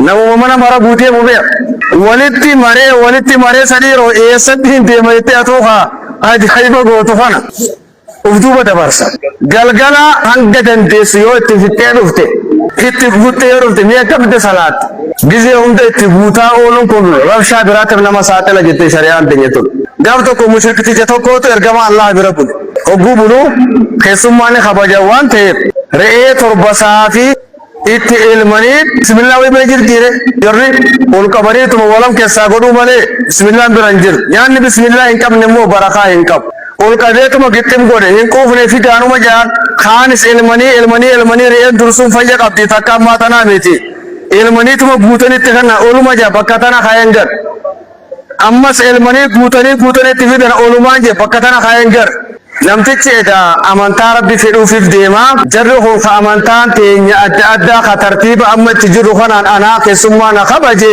Namuma mana mara guutee mu beeka. Walitti maree walitti maree sadii yeroo eessatti hin deema jettee atuu haa ajaa'iba gootu kana. Uf duuba dabarsa. Galgala hanga dandeessu yoo itti fixxee dhufte, itti guuttee yoo dhufte mi'a akkamitti salaatta? Gizee hunda itti guutaa ooluun kun rabshaa biraatiif nama saaxila jettee shari'aan teenya tun. Gaaf tokko mushrikticha tokkootu ergama Allah bira bule. Hogguu bulu keessummaan ni kabajan waan ta'eef re'ee 7 saafii itti elmanii bismillah wayii bira jirtiire jarri ol qabaniituma walam keessaa godhuu malee bismillaan bira hin jiru. Nyaanni bismillah hin qabne immoo barakaa hin qabu. Ol qabeetuma gixxim godhe hin quufne fidaanuma ja'an kaanis elmanii elmanii elmanii re'een dursuun fayya qabdi takka ammaa tanaa miti. Elmaniituma guutanitti kana oluma ja'a bakka tana kaayeen gar. Ammas elmanii guutanii guutanii itti fidan olumaan jee bakka tana kaayeen gar. Namtichi edaa amantaa Rabbi fedhuufif deema. Jarri kun ka amantaan teenya adda addaa ka tartiiba amma itti jirru kanaan anaa keessummaa na kabaje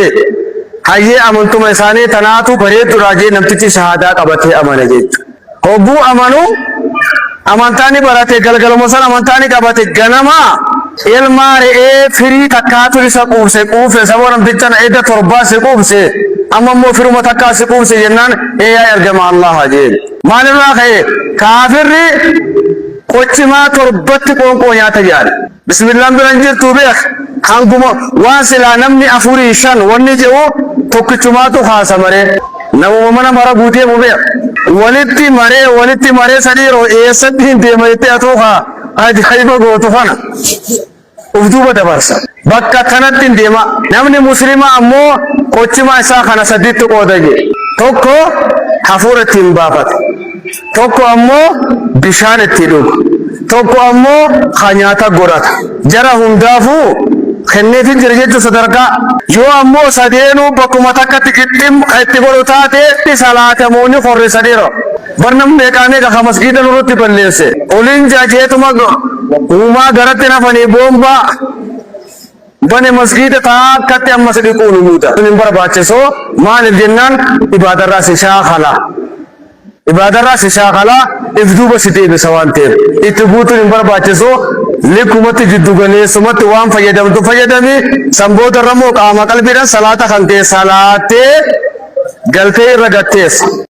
hayyee amantuma isaanii tanaatu bareeddudha jee namtichi shahaadaa qabatee amane jechu. Hogguu amanu amantaa ni barate galgaluma san amantaa ni qabate ganama ilmaa re'ee firii takkaatu isa quubse quufe saboo namticha na edda torbaa si quubse amma immoo firuma takkaa si quubse jennaan ee yaa ergama Allaha jeen. Maalirraa ka'e kaafirri qochimaa torbatti qoonqoo nyaata jedhan. Bismillaan bira hin jirtuu beek hanguma waan silaa namni afurii shan wanni je'u tokkichumaatu kaasa maree. Namuma mana mara guutee mu beek. Walitti maree walitti maree sadii yeroo eessatti hin deema jettee atuu kaa ajaa'iba gootu kana. Uf duuba dabarsa. Bakka kanatti hin deema. Namni muslimaa ammoo qochimaa isaa kana sadiitti qooda jee. Tokko hafuura ittiin baafata. Tokko ammoo bishaan itti dhuga. Tokko ammoo ka nyaata godhata. Jara hundaafuu kenneefin jira jechuun sadarkaa. Yoo ammoo sadeenuu bakkuma takkatti qixxim ka itti godhu taate salaatamoonni korrisa dhiira. Bar namni meeqaa meeqa ka masgiida nurratti balleesse. Olin jajeetuma uumaa garatti nafanii boombaa bane masgiida taakkatti ammas dhiquu nu muuda. Sun hin barbaachisu maaliif jennaan ibaadarraa si shaakala. Ibaadarraa si shaakala if duuba si deebisa waan ta'eef. Itti guutuun hin barbaachisu likkumatti jiddu galeessumatti waan fayyadamtu fayyadami san boodarra immoo qaama qalbiidhaan salaata kan kee salaattee galtee irra gatteessa.